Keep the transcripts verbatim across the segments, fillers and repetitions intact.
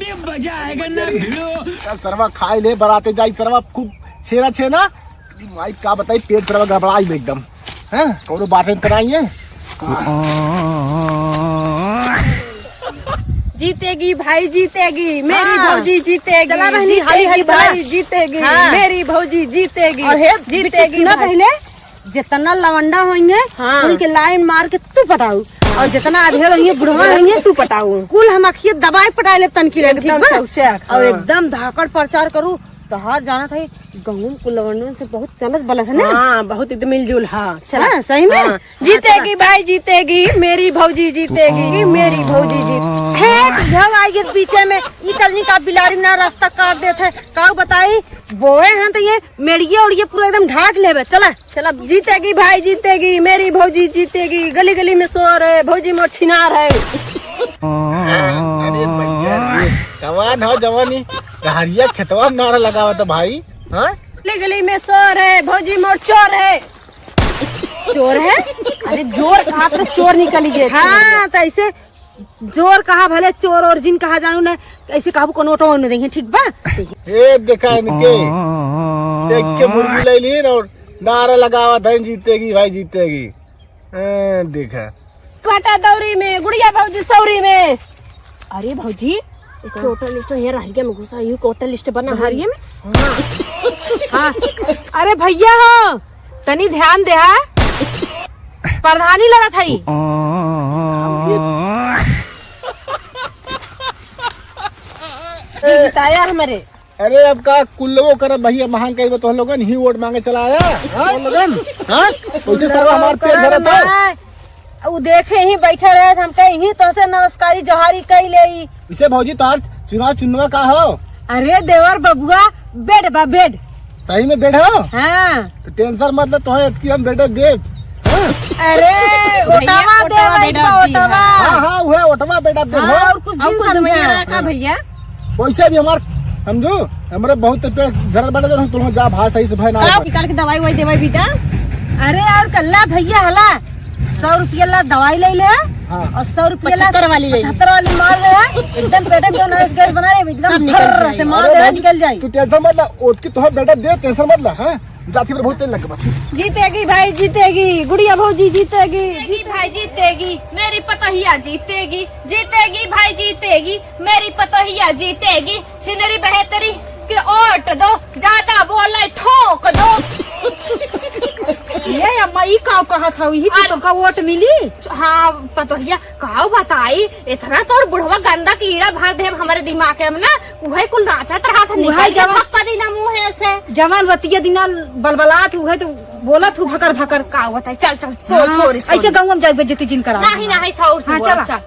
मजा आएगा ना भिड़ो। सरवा खाए ले बराते जाई, सरवा खूब छेना छेना। माई का बताई, पेट सरवा गड़बड़ाई बे एकदम। हैं? कौनो बात नहीं कराई है। जीतेगी भाई जीतेगी, मेरी हाँ। भौजी जीतेगी। चला बहनी, हाली हाली जीतेगी चला। भाई जीतेगी, हाँ। मेरी भौजी जीतेगी। और हे, जीतेगी सुना भाई। पहले, जितना लवंडा होइहैं, हाँ। उनके लाइन मार के तू पटाऊ, और जितना अधेड़ होइहैं, बुढ़वा होइहैं, तू पटाऊ। कुल हम अखिए दबाए पटाए ले तनकी ले, एकदम ठीक बा? चौचक, और हाँ। एकदम धाकड़ प्रचार करू। तोहार जानत है, गाँव में कुल लवंडन से बहुत चलत बलस है ना? हाँ, बहुत एकदम मिलजुल, हाँ। चला, हाँ, सही में? हाँ, जीतेगी चला। भाई जीतेगी, मेरी भौजी जीतेगी, मेरी भौजी जीत। हे, झग आई के पीछे में, ई कजनी का बिलारी ना रास्ता काट देत है। का बताई, बोए हैं तो ये मेड़िए उड़िए पूरा एकदम ढाक लेबे। चला, चला, जीतेगी भाई जीतेगी, मेरी भौजी जीतेगी, गली गली में शोर है, भौजी मोर छिनार है। अरे भैया, ये कवन हो जवानी, डहरिया खेतवा में नारा लगावत है भाई, हाँ? गली गली में शोर है, भौजी मोर चोर है। चोर है? अरे जोर कहा तो चोर निकली गए। हाँ, तो ऐसे जोर कहा भले चोर और जिन कहा जानू ना, ऐसे कहबू कोनो ओटो न देंगे, ठीक बा? ए, देखा इनके, देख के मुर्गी ले ली और नारा लगावत है, "जीतेगी भाई, जीतेगी।" ए, देखा। काटा दौरी में, गुड़िया भौजी सौरी में। अरे भौजी, एक हाँ। वोटर लिस्ट है, रहरिया में घुसा, यू वोटर लिस्ट बना है। रहरिया में? हाँ। हाँ। अरे भैया हो, तनी ध्यान दे, हाँ? प्रधानी लड़त हई। ये जिताया हमरे। अरे अब का कुल्लवो करब भैया, महंग कइबे तो लोगन ही वोट मांगे चला आया, हाँ? तो लोगन, हाँ? वैसे सरवा हमार पेट भरत है। उ देखे ही बैठे रहे, हम कहे ही तोसे नमस्कारी जोहारी कई लेई। इसे भौजी तोहार चुनाव चुनवा का हो? अरे देवर बबुआ, बेड बा बेड। सही में बेड हो? हाँ। तो टेंशन मत ले, तोहे इतकी हम बेड देब। हाँ? अरे भैया, ओटवा दे ओटवा भाई, बेड बा ओटवा। हाँ, हाँ, उहे ओटवा बेड देब हाँ, हो। और कुछ और दिन कुछ समझा। दवाइयाँ रखा भैया। वैसे भी हमार, समझू, हमरे बहुत पेट झरत बाटे, जौन तुम जा भाई सही से भाई ना। का निकाल के दवाई ववाई देवे बेटा। अरे और कल्ला भैया हला, सौ रुपया ला दवाई ले ले, हाँ। और सौ रुपया ला पचहत्तर वाली ले ले। पचहत्तर वाली मार ले, एकदम पेट में जौन आइस गैस बना रहे, एकदम सब निकल फर्र जाए। से मार अरे दे, भाई, निकल जाए। तू टेंशन मत ला, ओट की तोहर बेटा दे, टेंशन मत ला, हाँ? जाती मेरे बहुत तेल लग बा। जीतेगी भाई जीतेगी, गुड़िया भौजी जीतेगी। जीतेगी भाई जीतेगी, मेरी पतोहिया जीतेगी। जीतेगी भाई जीतेगी, मेरी पतोहिया जीतेगी। छिनरी बहेतरी के ओट दो, ज्यादा बोले ठोक दो। ये अम्मा, ई का कहत हऊ? ई तो अरे तोका वोट मिली? हाँ, पतोहिया, काऊ बताई, इतना तोर बुढ़वा गंदा कीड़ा भर देब हमरे दिमाग में ना, उहे कुल नाचत रहत है, उहे निकल के जवन भक्का दीना मुँहे से। जवन रतिया दिना बलबलात, उहे तो बोलत हूँ भकर भकर। काऊ बताई, चल, चल, सो, हाँ, छोरी, छोरी। ऐसे गाँव में जाए बेइज्जती जिन करा। नहीं, नहीं, सौर से हाँ, बोल, चला। चल।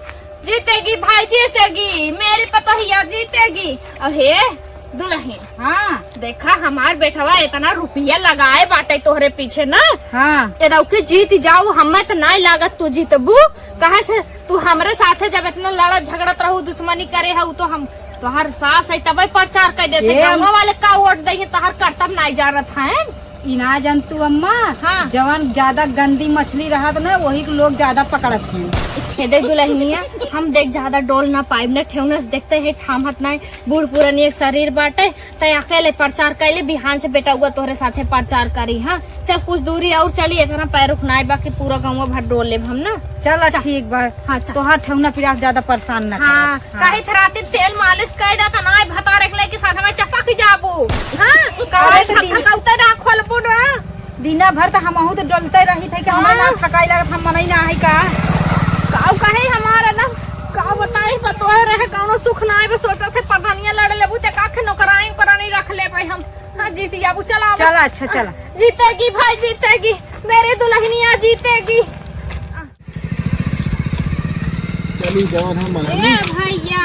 जीतेगी भाई जीतेगी, मेरी पतोहिया जीतेगी। अहे दुल्हन, हाँ। देखा हमार बेटवा इतना रुपया लगाए बाटे तोहरे पीछे ना। हाँ। एदौके जीत जाऊ, हमें तो नाय लागत तू जीतबू। काहे से तू हमरे साथे जब इतना लड़त झगड़त रहू, दुश्मनी करे हऊ, तो हम तोहार सास है तबे प्रचार कर देते। ए, गाँव वाले का वोट दे, तोहार करतब नाय जानत है। ई ना जानतू अम्मा, हाँ। जवन ज्यादा गंदी मछली रहत ना, वही के लोग ज्यादा पकड़त हैं। हे देख दुल्हनिया, हम देख ज्यादा डोल ना पाइब ना, ठेहुना से देखते हैं ठामत ना, बूढ़ पुरानी एक शरीर बाटे, तै अकेले प्रचार कैले, बिहान से बेटउआ तोहरे साथे प्रचार करी। हाँ, चल कुछ दूरी और चली, इतना पैर रुकनाए बा कि पूरा गाँव भर डोल लेब हम ना। चल चल। ठीक बा, हाँ, चल। तोहार ठेहुना पिरात ज्यादा परेशान ना हाँ, करब। हाँ। काहे थराती तेल मालिश कइ दा, त नाय भतार एक लइके साथ में चपक जाबू। हाँ, अरे काहे तो दिन थकाउते ना खोलबू ना। दिना भर त हमहू तो डोलते रही थे कि हमरा ना हाँ। थकाई लागत, हम मनई ना है का? काऊ कहे हमारा ना, का बताई, पतोहे रहे, कौनो सुख ना आवे, सोचत थे प्रधानिया लड़ लेबू, ते काखे नौकरानी, नौकरानी रख लेबै हम। हाँ, जीत जाबू, चला अब। चला, अच्छा, चला। जीतेगी भाई, जीतेगी, मेरी दुल्हनिया जीतेगी। चली जवन हम ए मनई। भैया।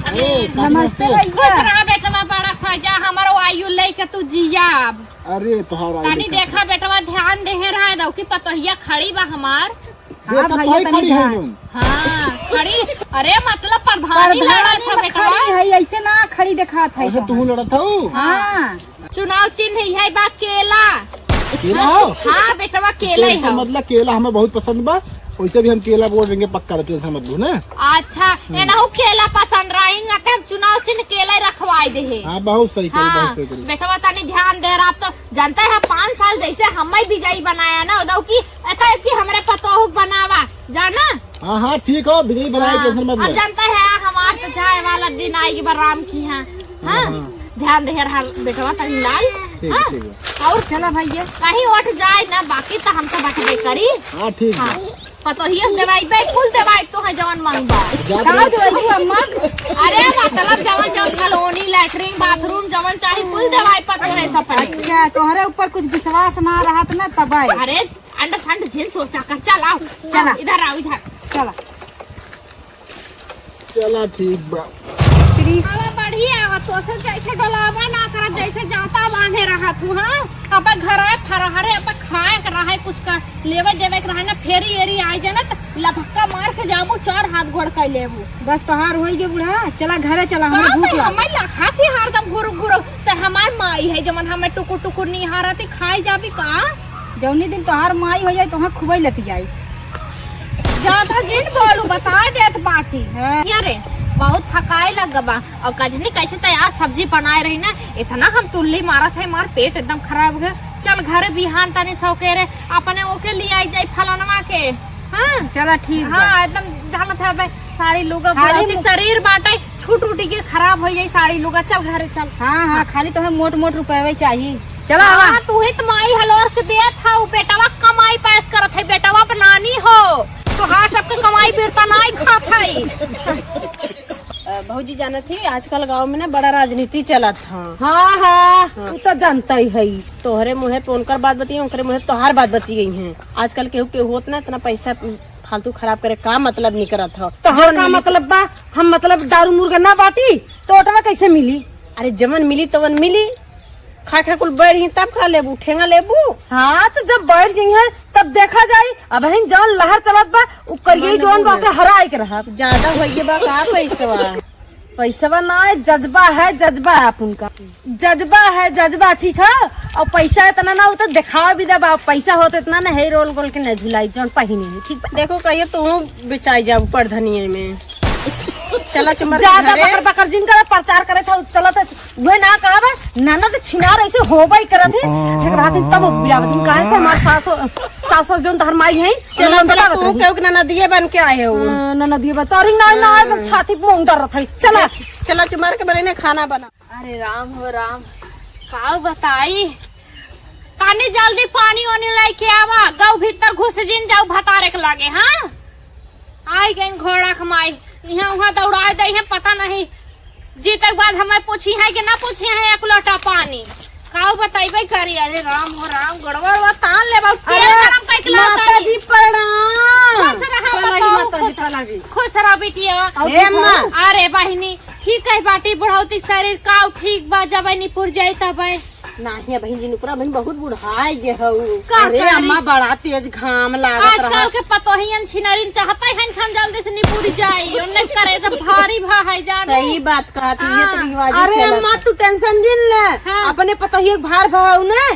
अरे, अरे, नमस्ते नमस्ते। भैया। खुश रहा बेटवा, बड़ा ख्वाजा, हमारो आयु लेके तू जिया अब। अरे, तोहार आयु तनी लेके देखा बेटवा, ध्यान देहे रहा दो कि पतोहिया खड़ी बा हमार। हाँ, देखा भैया, तोही तनी खड़ी है ध्यान। यूं। हाँ, खड़ी। अरे, मतलब प्रधानी प्रधानी लड़त है में बेटवा। खड़ी है, ऐसे ना खड़ी देखात है अच्छा, तोहार। तू लड़त हऊ? हाँ। चुनाव चिन्ह है बा केला। केला हो? हाँ बेटवा, केला ही केला हो। मतलब केला हमें बहुत पसंद बा। वैसे भी हम केला वोट देंगे पक्का, तो tension मत लो ना। अच्छा, हम्म। एनहु केला पसंद रही, ना तो हम चुनाव चिन्ह केला ही रखवाई दे है। हाँ, बहुत सही करी, हाँ, बहुत सही करी। बेटवा तनी ध्यान दे रहा, आप तो जानते हैं, पाँच साल जैसे हमें विजयी बनाया ना, उदऊ की, एता कि हमरे पतोह बनावा, जाना? हाँ, हाँ, ठीक हो, विजयी बनाए, हाँ, tension मत अब लो। जानते हैं, हमार तो जाए वाला दिन आएगी बा राम की, हाँ। हाँ, हाँ। हाँ। ध्यान दे रहा बेटवा तनी लाल। ठीक है, हाँ? ठीक है। और चला भैया, कहीं उठ जाए ना, बाकी तो हम तो बटबे करी। हाँ, ठीक है। हाँ। पतोहिया से देवाई बे, कुल देवाई तो है जवन मंगबा। जात का रहे। देवाई अम्मा? अरे मतलब जवन जवन कॉलोनी, लैट्रिन, बाथरूम, जवन चाही कुल देवाई पतोहे सब पर। अच्छा, तोहरे ऊपर कुछ विश्वास ना रहत ना तब आए। अरे अंड संड जिन सोचा कर, चल आओ, चला। चल, इधर आओ, इधर। चला। चला ठीक बा। अब बढ़िया हो, तो से जैसे डोलावा ना करत, जैसे जाता बांधे रहा तू, हाँ? अब घर है फरहरे, अब खाए के रहे, कुछ कर लेवे देवे के रहे ना, फेरी एरी आई जाना, त लपक्का मार के जाबू, चार हाथ गोड़ कर लेबू। बस तोहार होई गे बूढ़ा, चला घरे चला, हमें का भूख भाई, लग। हमें लखा थी हरदम घुर घुर, त हमार माई है जवन हमें टुकुर टुकुर निहारती, खाई जाबी का? जौनी दिन तोहार माई हो जाई, तोहार खुबई लतियाई। ज्यादा जिन बोलू, बता देत बाटी। हाँ। यारे, बहुत थकाए लग बा। और कजनी कैसे तैयार सब्जी बनाए रही ना, इतना हम तुल्ली मारत है, मार पेट एकदम खराब हो गया। चल घरे बिहान तनी सौकेरे, अपने ओके ले आई जाई फलनवा के। हाँ? चला ठीक बा। हाँ, एकदम जानत है बे, साड़ी लुगा खाली बुढ़ौती मु- शरीर बाटे, छूट उटी के खराब हो जाई साड़ी लुगा। चल घरे चल। हाँ, हाँ, हाँ। खाली तोहे मोट मोट रुपये चाहिए। चला आवा। हाँ, तू ही तो माई हलोर के देत हऊ, बेटवा कमाई पैस करत है, बेटवा बनानी हो, तोहार सबके कमाई बिरता नाई खात है। अ, भौजी जानत ही, आजकल गाँव में ना बड़ा राजनीति चलत ह। हाँ, हाँ, हाँ। तू तो जानता ही है। तोहरे मुँहे पे उनकर बात बतिये, उनकरे मुँहे पे तोहार बात बतिये हैं। आजकल केहू केहू होत ना इतना पैसा फालतू खराब करे का मतलब निकरत ह। तोहार जौन का मिली मतलब बा? हम मतलब दारू मुर्गा ना बाटी, तो ओटवा कैसे मिली? अरे जमन मिली तवन मिली, खा खा कुल बैठ गई तब का लेबू, ठेंगा लेबू? हाँ, तो जब बैठ गई है तब देखा जाई। अबहिन जौन लहर चलत बा, उ करिए माने जौन बा बोले। ओके हराए के रहा। ज्यादा होइए बा का पैसवा? पैसवा ना है, जज्बा है, जज्बा है अपन का। जज्बा है, जज्बा, ठीक है। और पैसा इतना ना हो तो दिखावा भी दबा, पैसा हो तो इतना ना है, रोल गोल के नहीं झुलाई, जौन पहिने है, ठीक बा? देखो, कहिए तू बेचाई जाऊ परधनिये में। चला चुमर के ज्यादा घरे। बकर बकर जिन करा, प्रचार करे था, चला था, उहे ना कहा बा, ननद छिनार ऐसे होबई करत है, ठीक रहत है, तब बिरावत है, काहे से हमार सासो, सासो जौन धर्माई है, चला, उन्होंने चला, बतावत तू रही। केहू के ननदिये बन के आए हो। हाँ, ननदिये बन, तोरी ना, ना, हाँ। एकदम छाती पे मुंह डर रहा था, चला। चला चुमर के बने ने खाना बना। अरे राम हो राम, का बताई, तनी जल्दी पानी वानी लेके आवा, गऊ भीतर घुस जिन जाऊ भतारे के लागे, हाँ? आई गई घोड़ा कमाई, इहाँ उहाँ दौड़ाए दे हैं, पता नहीं जीते के बाद हमें पूछी है कि ना पूछी है एक लोटा पानी, का बताइबे करी। अरे राम हो राम, गोड़वा उड़वा तान ले बाबू, अरे तेल गरम कइके लाओ माता तनी। जी प्रणाम। खुश रहा प्रणाम बताओ, माता जी, खुश, प्रणाम जी। खुश रहा बिटिया। ए अम्मा। अरे बहिनी, ठीक है बाटी बुढ़ौती शरीर का ठीक बा, जब निपुर जाई तब। नाही, अबहिन जिनुकरा अबहिन बहुत बुढ़ाए गे हऊ। का अरे करी? अम्मा, बड़ा तेज घाम लागत आजकल रहा। के पतोहियन छिनरिन चाहते हैं कि हम जल्दी से निपुर जाई, उन्हें करे जब भारी भा है जाने। सही बात कहत ही, ये तो हाँ। रिवाज अरे चलत अम्मा, है। तू tension जिन ले, हाँ। अपने पतोहिया के भार भाव ने,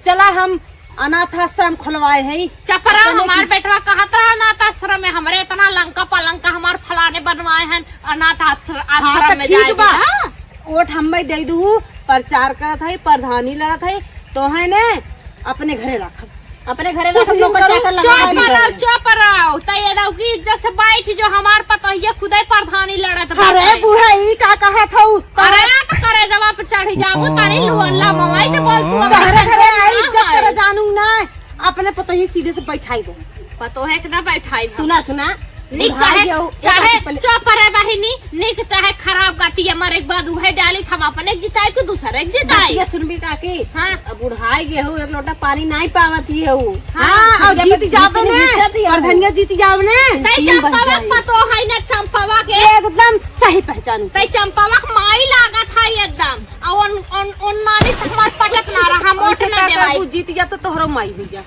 चला हम अनाथ आश्रम खोलवाए हैं। चपरा, अपने हमार की बेटवा कहत रहा अनाथ आश्रम में, हमरे इतना लंका पलंका हमार फलाने बनवाए हैं, अनाथ आश्र-, हाँ, आश्रम तो में ठीक जाए बा। हाँ। वोट हम्मे दे दू, प्रचार करत है, प्रधानी लड़त है, तो है ने अपने घरे रखब। अपने घरे कुछ रखब, दिन नौकर करो, चाकर लगा चुप ली रहो, बहन। चुप रहो। त ये रहो कि इज्जत से बैठ जो हमार पतोहिया खुदे प्रधानी लड़त अरे बाटे। बूढ़ा, ई का कहत हऊ? अरे तो करे जवाब चढ़ी जाबू, तारी लुअल्ला मवाई से बोल तू। तहरे घरे आई इज्जत करे जानू ना, अपने पतोही सीधे से बैठाई दो। पतोहे के ना बैठाई हम। सुना, सुना। निक बुढ़ा चाहे, गया हो, चाहे एक बार पहले चुप रहे बहिनी, निक चाहे खराब गति मरे के बाद उहे डाली, हम अपने के जिताए कि दूसरे के जिताए। बतिया सुनबी काकी? हाँ। अब बुढ़ाई गए हो, एक लोटा पानी नहीं पावत ही हो। हाँ। हाँ, और जब जीत जावे ने, हिस्सा दिया और हो। धनिया जीत जावे ने, तै तीन बन चंपावा जाए। पतो है ना चंपावा के? एकदम सही पहचानू। तै चंपावा के माई लागत है एकदम। और उन, उन, उन मानी से हमार पटत ना रहा, हम वोट ओसे ना का देवाई। करबू, जीत जा तो तोहरो माई हो जा।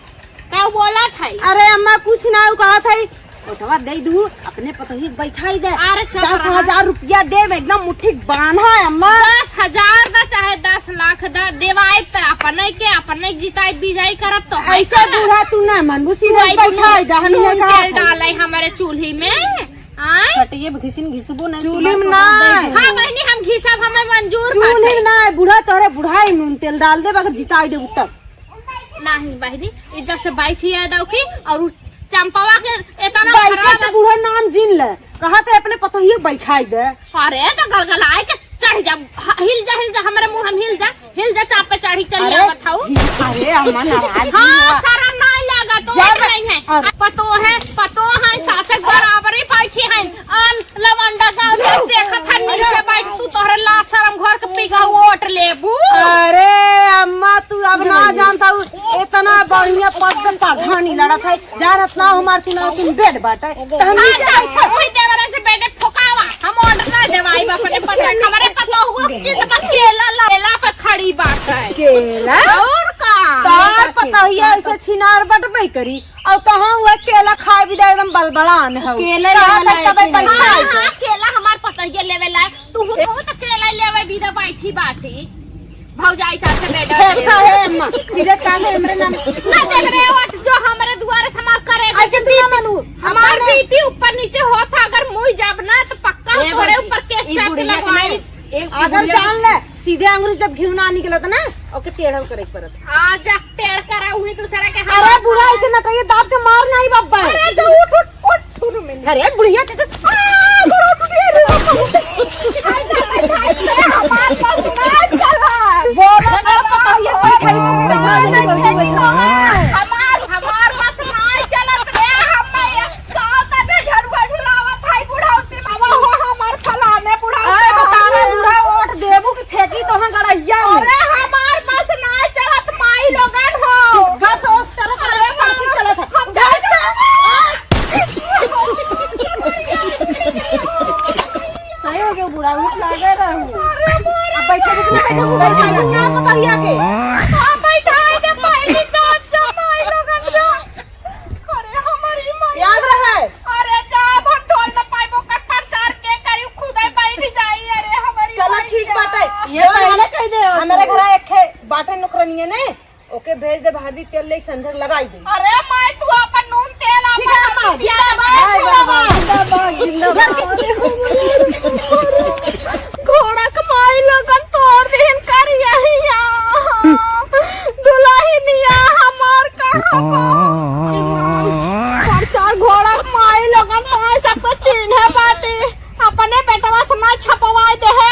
का बोलत है? अरे अम्मा, कुछ ना, उ कहत है, ओठवा दे दू, अपने पतोहिया के बैठाई दे। अरे चल दस हजार रुपया देब, एकदम मुट्ठी बांधा है अम्मा। दस हजार दा चाहे दस लाख दा, देवाइब त अपने के, अपने के जिताई बिजाई करब तो है ऐसे करब। बूढ़ा तू ना मनबू, सीधा तू आई बैठाई दे, हम नून ये तेल कहा डाले हमारे चूल्ही में। आय? फटिए घिसिन घिसबो नहीं, चूल्ही में ना। हाँ बहिनी, हम घिसब, हमें मंजूर चूल्ही बाटे। में ना, बूढ़ा तोरे बुढ़ाई नून तेल डाल देब, अगर जिताई देबू तब। नहीं बहिनी, इज्जत से बैठी है दौकी और उ चंपवा के इतना बैठे खराब तो बूढ़ा नाम जिन ले, कहा थे अपने पतोहिया के बैठाई दे। अरे तो गलगलाए के चढ़ जा, ह-, हिल जा, हिल जा, हमरे मुंह हम हिल जा, हिल जा, चाप पे चढ़ी चली अरे, आवत हऊ। अरे अम्मा नाराज हाँ, हुआ। शरम नहीं लगा तो जब नहीं है। अरे। पतो है, पतो है, सासे बराबरी बैठी है। अन लवंडा गाँव में देखत है नीचे बैठ तू तोहरे लाज शरम घर के पिघा वोट लेबू। अरे अम्मा तू अब ना जानता हूँ, इतना बढ़िया पद पे प्रधानी लड़त है, जानत ना हमार चुनाव तुम बेड बाटे, तो हम हाँ, नीचे जा, बैठे। वही देवरा से बेडे ठोकावा, हम ऑर्डर ना देवाई अपने पता, हमारे पता हुआ कि चित पर केला ला-, केला पे खड़ी बाटे। केला? और का? तार पता ही ऐसे छिनार बटबे करी। और कहाँ हुआ केला खाए भी दे एकदम बलबलान है। केला कहाँ लेवे तक लायक तबे ही पर नहीं। खाए हाँ, के? हाँ, केला हमार पतोहिया लेवे लायक। तू हो तो केला लेवे भी दे बैठी बाटी। भौजाई साथे बेटा देखा है अम्मा, सीधे काम है हमरे नाम। ना देख रे ओट जो हमरे दुआरे से हमार करे ऐसे तू ना मनू। हमार अपने बीपी ऊपर नीचे होत, अगर मुई जाब ना तो पक्का ए तोरे भौजी, ऊपर केस ई चाट बुढ़िया के लगवाई। ना, एक अगर बुढ़िया जान ले, सीधे अंगुरी जब घिउ ना निकलत ना, ओके टेढ़ल करे के पड़त। आ जा, टेढ़ करा, उही दूसरा के हाथ अरे बुढ़ा, ऐसे ना कहिए, दाब के मार नहीं बब्बा। अरे तो उठ, उठ, उठ, उठ, उठ, अरे बुढ़िया के तो, आ, बुढ़ा उठ गया रे। हमार बस ना चला। बोला ना, पता ये कोई खाई नहीं है। हमार, हमार बस ना चलत रे, हम साल तक झड़ुआ झुलावत है बुढ़ौती में। अब हो हमार फलाने बुढ़ौती आए में। बतावे बुढ़ा वोट देबू कि फेंकी तोहन गड़हिया में। अरे हमार बस ना चलत माई लोगन हो। बस उस तरह से अरे कौन चीज चलत है? हम जाए तो सही हो गया बुढ़ा, उठ लागे रहू। अरे मोरे अब बैठे बैठे बैठे बुढ़ा, क्या पता लिया के? हाँ, बैठा है जब पहली तो अच्छा माई लोगन जो। अरे हमारी माई। याद रहे। अरे जा, अब हम ढोल न पाइबो, ओकर प्रचार के करी, खुदे बैठ जाई। अरे हमारी चलो माई ठीक का। बाटे। ये पहले कह दे, हमारे घर एक है बाटे नौकरनिया ने, ओके भेज दे, भारती तेल ले संझक लगाई दे। अरे माई, तू अपन नून तेल ठीक है, अपन अम्मा, पिया दे। जिंदाबाद, जिंदाबाद, जिंदाबाद। घोड़ा के माई लोगन तोड़ देहन करिया हिया। दुलहिनिया हमार कहाँ बा? अरे माई, चार घोड़ा के माई लोगन तो सबको चिन्हे बाटे। अपने बेटवा से ना छपवाए देहे,